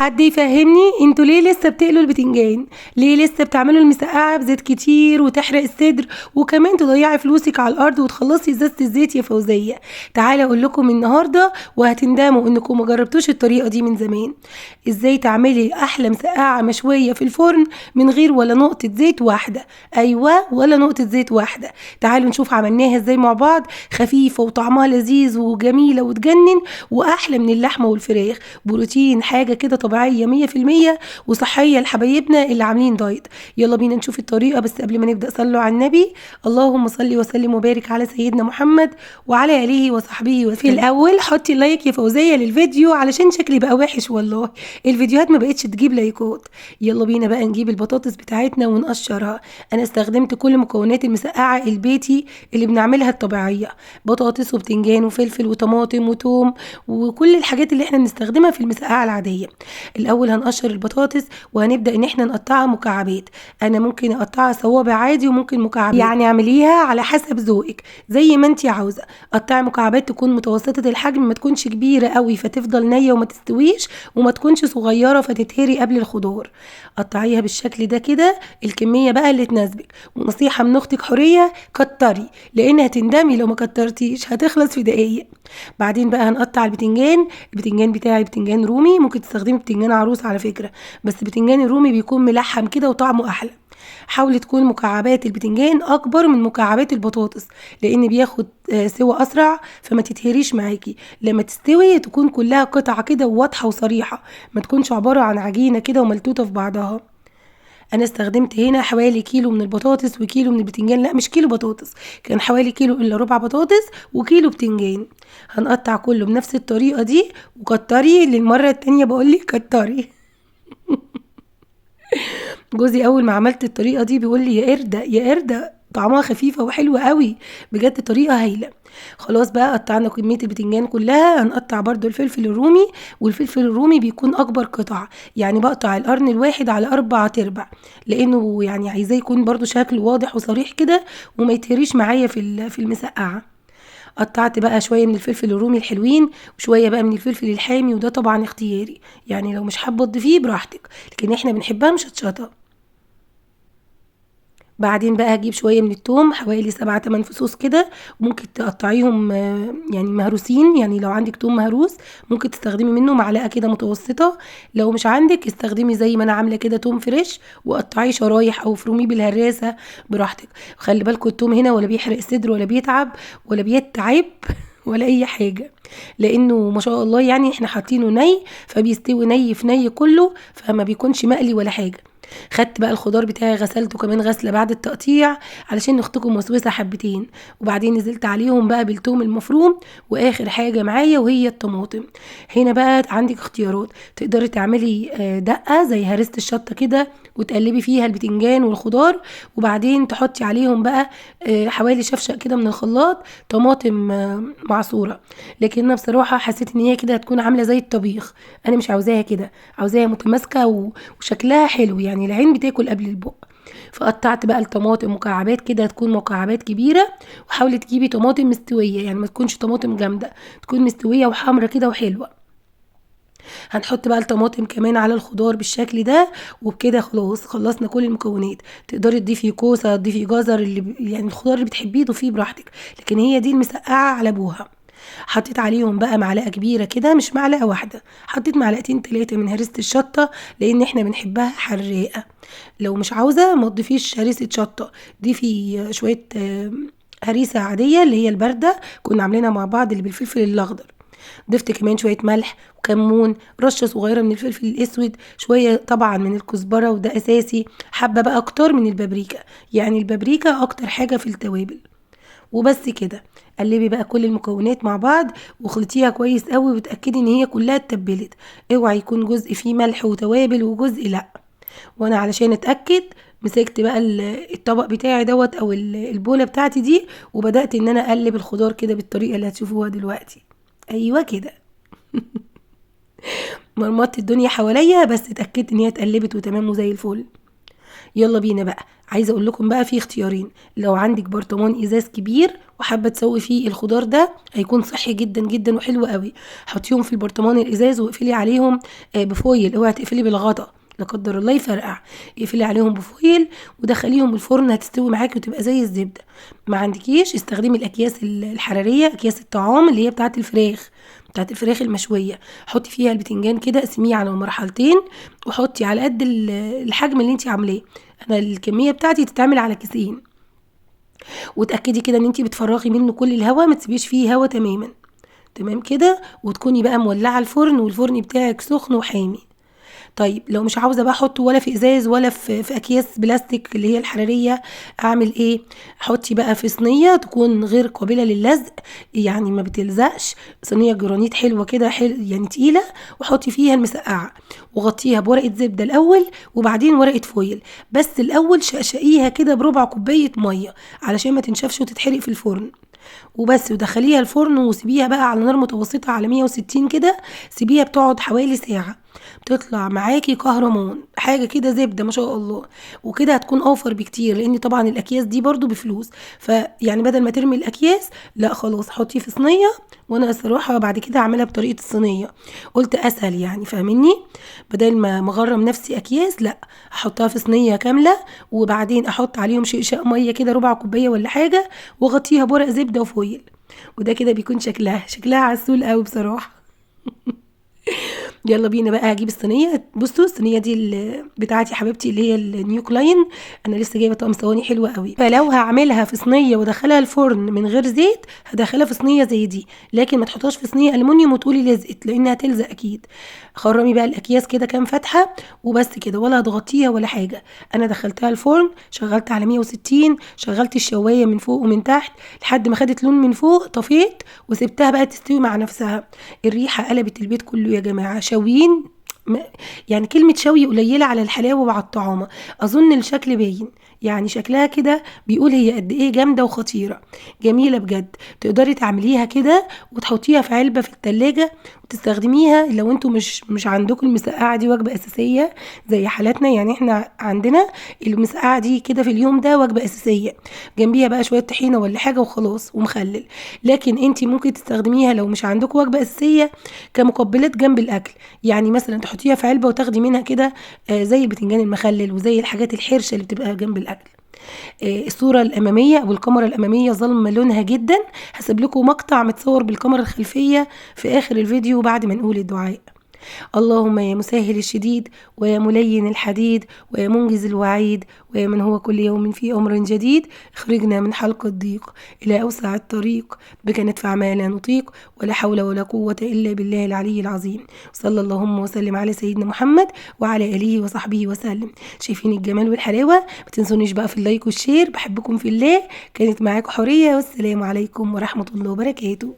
حد يفهمني انتوا ليه لسه بتقلوا البتنجان؟ ليه لسه بتعملوا المسقعه بزيت كتير وتحرق الصدر وكمان تضيعي فلوسك على الارض وتخلصي ازازة الزيت يا فوزيه؟ تعالى اقول لكم النهارده وهتندموا انكم ما جربتوش الطريقة دي من زمان. ازاي تعملي احلى مسقعه مشوية في الفرن من غير ولا نقطة زيت واحدة؟ ايوه، ولا نقطة زيت واحدة. تعالوا نشوف عملناها ازاي مع بعض. خفيفة وطعمها لذيذ وجميلة وتجنن واحلى من اللحمة والفراخ، بروتين، حاجة كده طبيعية 100% وصحية لحبايبنا اللي عاملين دايت. يلا بينا نشوف الطريقة، بس قبل ما نبدا صلوا على النبي، اللهم صل وسلم وبارك على سيدنا محمد وعلى اله وصحبه وسلم. في الاول حطي like يا فوزيه للفيديو علشان شكلي بقى وحش والله، الفيديوهات ما بقتش تجيب لايكات. يلا بينا بقى نجيب البطاطس بتاعتنا ونقشرها. انا استخدمت كل مكونات المسقعه البيتي اللي بنعملها الطبيعية، بطاطس وبتنجان وفلفل وطماطم وتوم وكل الحاجات اللي احنا بنستخدمها في المسقعه العادية. الاول هنقشر البطاطس وهنبدا ان احنا نقطعها مكعبات. انا ممكن اقطعها صوابع عادي وممكن مكعبات، يعني اعمليها على حسب ذوقك زي ما انت عاوزه. قطعي مكعبات تكون متوسطه الحجم، ما تكونش كبيرة قوي فتفضل نيه وما تستويش، وما تكونش صغيرة فتتهري قبل الخضار. قطعيها بالشكل ده كده، الكمية بقى اللي تناسبك. ونصيحة من اختك حورية، كتري لان هتندمي لو ما كترتيش، هتخلص في دقايق. بعدين بقى هنقطع البتنجان. البتنجان بتاعي بتنجان رومي، ممكن تستخدمي بتنجان عروس على فكرة، بس بتنجان الرومي بيكون ملحم كده وطعمه احلى. حاولي تكون مكعبات البتنجان اكبر من مكعبات البطاطس لان بياخد سوى اسرع، فما تتهريش معاكي. لما تستوي تكون كلها قطعه كده وواضحة وصريحة، ما تكونش عبارة عن عجينه كده وملتوته في بعضها. انا استخدمت هنا حوالي كيلو من البطاطس وكيلو من البتنجان، لا مش كيلو بطاطس، كان حوالي كيلو الا ربع بطاطس وكيلو بتنجان. هنقطع كله بنفس الطريقة دي، وكتري للمرة التانية بقولك كتري. جوزي اول ما عملت الطريقة دي بيقول لي يا قردة يا قردة، طعمها خفيفة وحلوه قوي بجد، طريقه هايلة. خلاص بقى قطعنا كمية البتنجان كلها. هنقطع برضو الفلفل الرومي، والفلفل الرومي بيكون اكبر قطع، يعني بقطع القرن الواحد على 4/4 لانه يعني عايزاه يكون برضو شكله واضح وصريح كده وما يتهريش معايا في المسقعه. قطعت بقى شوية من الفلفل الرومي الحلوين وشوية بقى من الفلفل الحامي، وده طبعا اختياري، يعني لو مش حابة تضيفيه براحتك، لكن احنا بنحبها مشطشطه. بعدين بقى هجيب شوية من التوم، حوالي 7-8 فصوص كده، ممكن تقطعيهم يعني مهروسين، يعني لو عندك توم مهروس ممكن تستخدمي منه معلقه كده متوسطه، لو مش عندك استخدمي زي ما انا عامله كده توم fresh وقطعيه شرايح او افرميه بالهراسه براحتك. خلي بالكم التوم هنا ولا بيحرق الصدر ولا بيتعب ولا بيتعب ولا اي حاجة، لانه ما شاء الله يعني احنا حاطينه ني فبيستوي ني في ني كله، فما بيكونش مقلي ولا حاجة. خدت بقى الخضار بتاعي غسلته كمان غسله بعد التقطيع علشان اختكم وسوسه حبتين، وبعدين نزلت عليهم بقى بالثوم المفروم. واخر حاجة معايا وهي الطماطم. هنا بقى عندك اختيارات، تقدري تعملي دقه زي هرسه الشطه كده وتقلبي فيها البتنجان والخضار، وبعدين تحطي عليهم بقى حوالي شفشق كده من الخلاط طماطم معصوره. لكن انا بصراحة حسيت ان هي كده هتكون عامله زي الطبيخ، انا مش عاوزاها كده، عاوزاها متماسكة وشكلها حلو، يعني العين بتاكل قبل البق. فقطعت بقى الطماطم مكعبات كده، تكون مكعبات كبيرة، وحاولي تجيبي طماطم مستوية، يعني ما تكونش طماطم جامدة، تكون مستوية وحمره كده وحلوه. هنحط بقى الطماطم كمان على الخضار بالشكل ده، وبكده خلاص خلصنا كل المكونات. تقدري تضيفي كوسة، تضيفي جزر، اللي يعني الخضار اللي بتحبيه ضيفيه براحتك، لكن هي دي المسقعه على ابوها. حطيت عليهم بقى معلقه كبيرة كده، مش معلقه واحدة، حطيت معلقتين 3 من هرسه الشطه لان احنا بنحبها حراقه. لو مش عاوزه ما تضيفيش هريسه شطه، ضيفي شوية هريسه عادية اللي هي البارده كنا عاملينها مع بعض اللي بالفلفل الاخضر. ضفت كمان شوية ملح وكمون، رشه صغيرة من الفلفل الاسود، شوية طبعا من الكزبره وده اساسي، حبه بقى اكتر من البابريكا، يعني البابريكا اكتر حاجة في التوابل. وبس كده قلبي بقى كل المكونات مع بعض وخلطيها كويس قوي، وتاكدي ان هي كلها اتبلت، اوعي يكون جزء فيه ملح وتوابل وجزء لا. وانا علشان اتاكد مسكت بقى الطبق بتاعي دوت او البوله بتاعتي دي، وبدات ان انا اقلب الخضار كده بالطريقة اللي هتشوفوها دلوقتي. ايوه كده مرمطت الدنيا حواليا، بس اتاكدت ان هي اتقلبت وتمام وزي الفل. يلا بينا بقى. عايزه اقول لكم بقى في اختيارين، لو عندك برطمان ازاز كبير وحابة تسوي فيه الخضار ده هيكون صحي جدا جدا وحلو قوي، حطيهم في البرطمان الازاز واقفلي عليهم ب foil، اوعي تقفلي بالغطا لا قدر الله يفرقع، اقفلي عليهم ب foil ودخليهم الفرن، هتستوي معاكي وتبقى زي الزبدة. ما عندكيش استخدمي الاكياس الحرارية، اكياس الطعام اللي هي بتاعه الفراخ، بتاعه الفراخ المشويه، حطي فيها البتنجان كده، قسميه على مرحلتين وحطي على قد الحجم اللي انت عاملاه. انا الكمية بتاعتي تتعمل على كيسين، وتاكدي كده ان انت بتفرغي منه كل الهواء، ما تسيبيش فيه هواء تماما، تمام كده. وتكوني بقى مولعه الفرن والفرن بتاعك سخن وحامي. طيب لو مش عاوزه بقى احطه ولا في ازاز ولا في اكياس بلاستيك اللي هي الحرارية، اعمل ايه؟ حطي بقى في صينية تكون غير قابله للزق، يعني ما بتلزقش، صينية جرانيت حلوة كده، يعني تقيلة، وحطي فيها المسقعه وغطيها بورقه زبدة الاول وبعدين ورقة foil، بس الاول شقشقيها كده بربع كوباية مية علشان ما تنشفش وتتحرق في الفرن وبس. ودخليها الفرن وسيبيها بقى على نار متوسطه على 160 كده، سيبيها بتقعد حوالي ساعة، بتطلع معاكي كهرمان، حاجة كده زبدة ما شاء الله. وكده هتكون اوفر بكتير، لان طبعا الاكياس دي برضو بفلوس، فيعني بدل ما ترمي الاكياس لا خلاص حطيه في صينية. وانا الصراحة بعد كده هعملها بطريقة الصينية، قلت اسهل يعني، فاهميني؟ بدل ما مغرم نفسي اكياس، لا احطها في صينية كاملة وبعدين احط عليهم شقشاق مية كده ربع كوباية ولا حاجة، واغطيها بورق زبدة وفويل، وده كده بيكون شكلها عسول قوي بصراحة. يلا بينا بقى هجيب الصينية. بصوا الصينية دي بتاعتي حبيبتي اللي هي النيو كلاين، انا لسه جايبه طقم صواني حلوة قوي، فلو هعملها في صينية وادخلها الفرن من غير زيت هدخلها في صينية زي دي، لكن ما تحطهاش في صينية المونيوم وتقولي لزقت لانها هتلزق اكيد. خرمي بقى الاكياس كده كام فتحه وبس كده، ولا هتغطيها ولا حاجة. انا دخلتها الفرن، شغلت على 160، شغلت الشوايه من فوق ومن تحت لحد ما خدت لون من فوق، طفيت وسبتها بقى تستوي مع نفسها. الريحة قلبت البيت كله يا جماعة، شويين يعني كلمة شوي قليلة على الحلاوة وعلى الطعامة، أظن الشكل باين، يعني شكلها كده بيقول هي قد إيه جامدة وخطيرة، جميلة بجد. تقدري تعمليها كده وتحطيها في علبة في التلاجة وتستخدميها لو انتوا مش عندكم المسقعة دي وجبة أساسية زي حالاتنا، يعني احنا عندنا المسقعة دي كده في اليوم ده وجبة أساسية، جنبيها بقى شوية طحينة ولا حاجة وخلاص ومخلل. لكن انتي ممكن تستخدميها لو مش عندكم وجبة أساسية كمقبلات جنب الأكل، يعني مثلا تحطيها في علبة وتاخدي منها كده زي البتنجان المخلل وزي الحاجات الحرشة اللي بتبقى جنب الأكل. الصورة الأمامية أو الكاميرا الأمامية ظلمة لونها جدا، هسيب لكم مقطع متصور بالكاميرا الخلفية في آخر الفيديو بعد ما نقول الدعاء. اللهم يا مسهل الشديد ويا ملين الحديد ويا منجز الوعيد ويا من هو كل يوم في أمر جديد، اخرجنا من حلق الضيق إلى أوسع الطريق، بك ندفع ما لا نطيق، ولا حول ولا قوة إلا بالله العلي العظيم. صلى اللهم وسلم على سيدنا محمد وعلى آله وصحبه وسلم. شايفين الجمال والحلاوة؟ ما تنسونيش بقى في ال like وال share. بحبكم في الله. كانت معاكم حورية، والسلام عليكم ورحمة الله وبركاته.